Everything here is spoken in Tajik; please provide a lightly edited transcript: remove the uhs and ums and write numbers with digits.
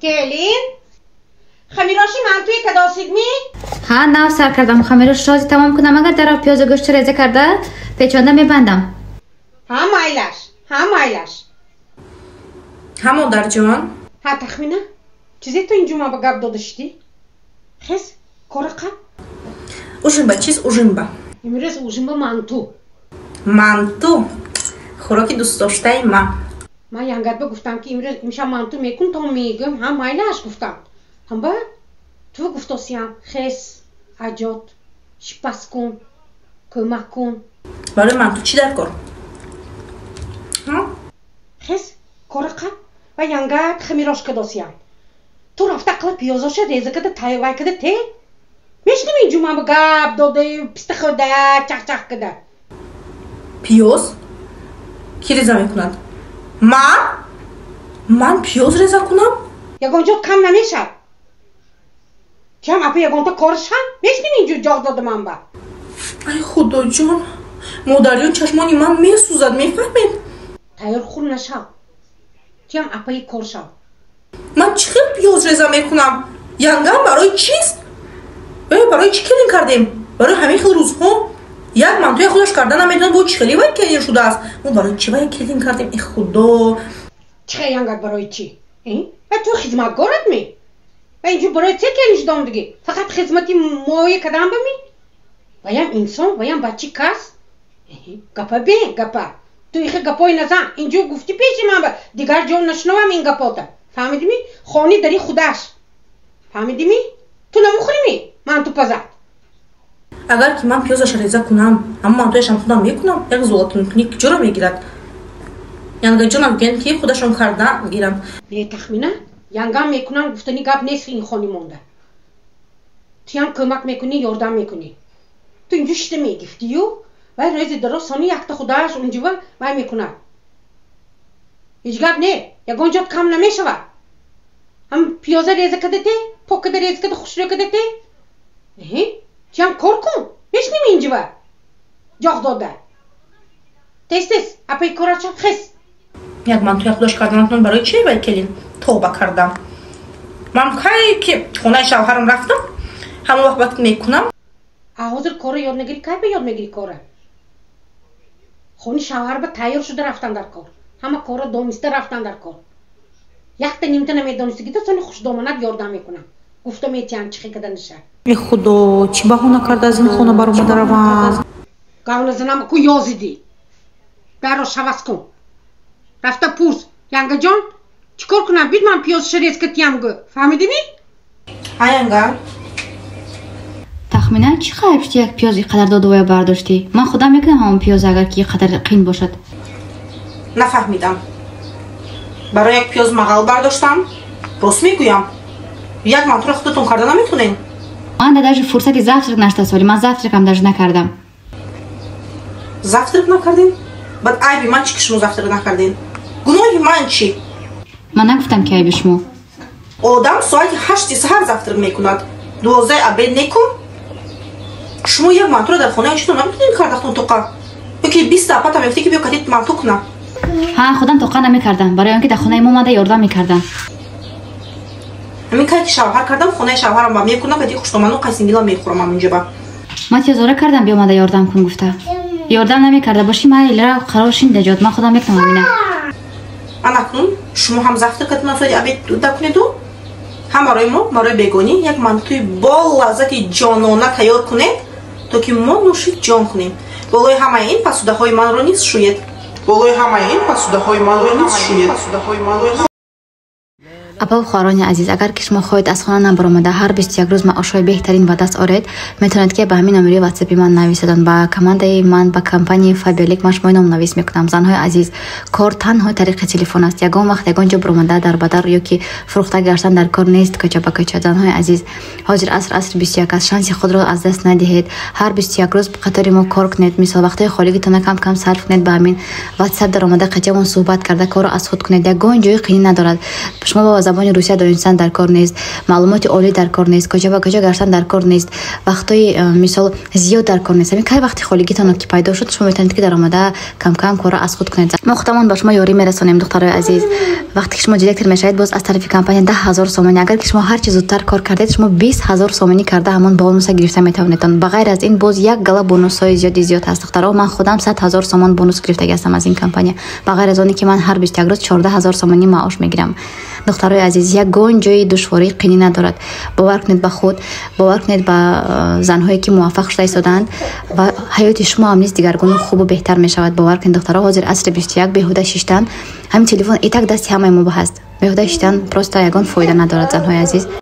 Келин, хамироши мантуи кадосидми? Ҳа, нав сар кардам. Хамирош рози тамом кунам, агар даро пиёзу гӯшти реза карда печонда мебандам. Ҳа, майлаш, ҳа, майлаш. Ҳа, модарҷон. Ҳа, Тахмина, чизе ту ин ҷума ба гап дода шудӣ? Хез, кора қаб. Ужин ба чиз, ужин ба? Имрӯз ужин ба манту. Манту хӯроки дӯстдоштаи ман. Ман янгатба гуфтам, ки имрӯз имшаб манту мекун, то мегӯм, ҳа, майлаш гуфтам. Ҳамба ту гуфтосиям, хес, аҷот, шипас кун, кӯмак кун. Барои манту чӣ дар кор? Хез, кора қаб ва янгат хамирош кадосиям. Ту рафта ақла пиёзоша реза када вай када те. Мешнавӣ, ин ҷумаба гап додаю писта хӯрда чахчах када. Пиёз кӣ реза мекунад? Ман? Ман пиёз реза кунам? Ягон ҷо кам намешавад. Чам апа ягонта коршам? Мешнавӣ, инҷо ҷоғ дода ман ба. Ай, худоҷон, модарҷон, чашмони ман месӯзад, мефаҳмед? Тайёр хур нашав. Туям апаи кор шав. Ман чӣ хел пиёз реза мекунам? Янгам барои чист? Барои чӣ келин кардем? Барои ҳамин хел рӯзҳо як мантуя худаш карда наметавонад, бо чӣ хели вай келин шудааст? Мо барои чӣ вай келин кардем? Э, худо! Чӣ хел янгат барои чӣ? Ва ту хизматгорат ми? Ва инҷо барои че келин шудам диги? Фақат хизмати моя кадан ба ми? Ваям инсон, ваям бачи кас? Гапа бе, гапа. Ту ихе гапои назан. Инҷо гуфти пеши ман ба дигар ҷо нашунавам ин гапота. Фаҳмидими? Хони дари худаш. Фаҳмидими? Ту намухӯрими? Манту пазад. Агар ки ман пиёзаша реза кунам, ҳама мантуяшам худам мекунам, як золотункунӣ куҷоро мегирад? Янгаҷонам гӯянд, ки худашон карда гиранд. Не, Тахмина, янгам мекунам гуфтани гап нест ин хони монда. Туям кӯмак мекунӣ, ёрдам мекунӣ. Ту инҷо шида мегифтию, вай рӯзи дароз сони якта худаш унҷива вай мекунад. Ҳеҷ гап не, ягон ҷот кам намешавад. Ҳам пиёза реза када те, пок када реза када хушрӯ када те. Туям кор кун, мешними инҷива? Ҷоғ дода. Тез тез, апаи корача хес. Як мантуя худаш карда наметавонад, барои чи вай келин? Тоба кардам. Ман кай ки хонаи шавҳарам рафтам, ҳамон вақт вақт мекунам. А ҳозир корро ёд нагирӣ, кай ба ёд мегирӣ корра? Хони шавҳар ба тайёр шуда рафтан дар кор. Ҳама корро дониста рафтан дар кор. Якта нимта намедонистагита сони хушдоманат ёрдам мекунам. Гуфта метиҳам чӣ хел када ниша. Э, худо, чӣ баҳона карда аз ин хона баромада равам? Гав назанам, ку ёзидӣ. Дарро шаваз кун. Рафта пурс, янгаҷон, чӣ кор кунам? Бид ман пиёзша резка тиям гӯ. Фаҳмидимӣ? Ҳа, янга. Тахмина, чӣ хайб шуд, як пиёз иқадар додувоя бардоштӣ? Ман худам мекунам ҳамон пиёз, агар ки иқадар қин бошад. Нафаҳмидам. Барои як пиёз мағал бардоштам? Рост мегӯям. Як мантуро худатон карда наметонед? Ман да даже фурсати завтрак нашта соли, ман завтракам даже накардам. Завтрак накардем? Баъд айби ман чӣ, ки шумо завтрак накардем? Гуноҳи ман чӣ? Ман нагуфтам, ки айби шумо. Одам соати 8-и саҳар завтрак мекунад, 12-аи обед некун. Шумо як мантуро дар хонаи читон наметонед кардахтон тоқа? Ё ки 20-та апата мефтӣ, ки биё катит манту кунам? Ҳа, худам тоқа намекардам, барои он ки дар хонаи мо омада ёрдам мекардам. Ҳамин кай ки шавҳар кардам, хонаи шавҳарам ба мекунам, кати хуштоману қайсингила мехӯрам ҳаминҷоба. Ман тезора кардам, биомада ёрдам кун гуфта. Ёрдам намекарда бошӣ, майлра қарор шинда ҷот, ман худам мекунам ҳамина. Анакнун шумо ҳам завтракатона соати обед дакунеду, ҳам барои мо барои бегонӣ як мантуи бо лаззати ҷонона тайёр кунед, то ки мо нӯши ҷон кунем. Болои ҳамаи ин пасудаҳои манро низ шӯед. Болои ҳамаи ин пасудаҳои манро низ шӯед. Апаву хоҳарони азиз, агар ки шумо хоҳед аз хона набаромада ҳар 21 рӯз маошҳои беҳтарин ба даст оред, метавонед, ки ба ҳамин номери ватсапи ман нависедон, ба командаи ман, ба компанияи Фаберлик ман шумои номнавис мекунам. Занҳои азиз, кор танҳо тариқи телефон аст. Ягон вақт ягон ҷо баромада дар бадар ё ки фурӯхта гаштан дар кор нест кӯча ба кӯча. Занҳои азиз, ҳозир аср асри 21 аст, шанси худро аз даст надиҳед. Ҳар 21 рӯз қатори мо кор кунед. Мисол, вақтҳои холигитона кам кам сарф кунед, ба ҳамин ватсап даромада қатиамон суҳбат карда, корро аз худ кунед. Ягон ҷои қинӣ надорад. Шумо Шумо ба забони русия донистан дар кор нест, маълумоти олӣ дар кор нест, куҷо ба куҷо гаштан дар кор нест, вақтҳои мисол зиёд дар кор нест. Ҳамин кай вақти холигитон ки пайдо шуд, шумо метавонед, ки даромада камкам корро аз худ кунед. Мо худамон ба шумо ёрӣ мерасонем. Духтарои азиз, вақте ки шумо директор мешавед, боз аз тарафи компания 10 000 сомонӣ, агар ки шумо ҳарчи зудтар кор кардед, шумо 20 000 сомонӣ карда ҳамон бонуса гирифта метавонед. Ба ғайр аз ин, боз як гала бонусҳои зиёди зиёд ҳаст. Духтаро, ман худам 100 000 сомон бонус гирифтагӣ ҳастам аз ин компания, ба ғайр аз оне ки ман ҳар 21 рӯз 14 000 сомонӣ маош мегирам. Духтарои азиз, ягон ҷои душвории қинӣ надорад. Бовар кунед ба худ, бовар кунед ба занҳое, ки муваффақ шуда истодаанд, ва ҳаёти шумо ҳам низ дигаргуну хубу беҳтар мешавад. Бовар кунед, духтаро, ҳозир асри 21, беҳуда шиштан, ҳамин телефон итак дасти ҳамаи мо ҳаст, беҳуда шиштан просто ягон фоида надорад, занҳои азиз.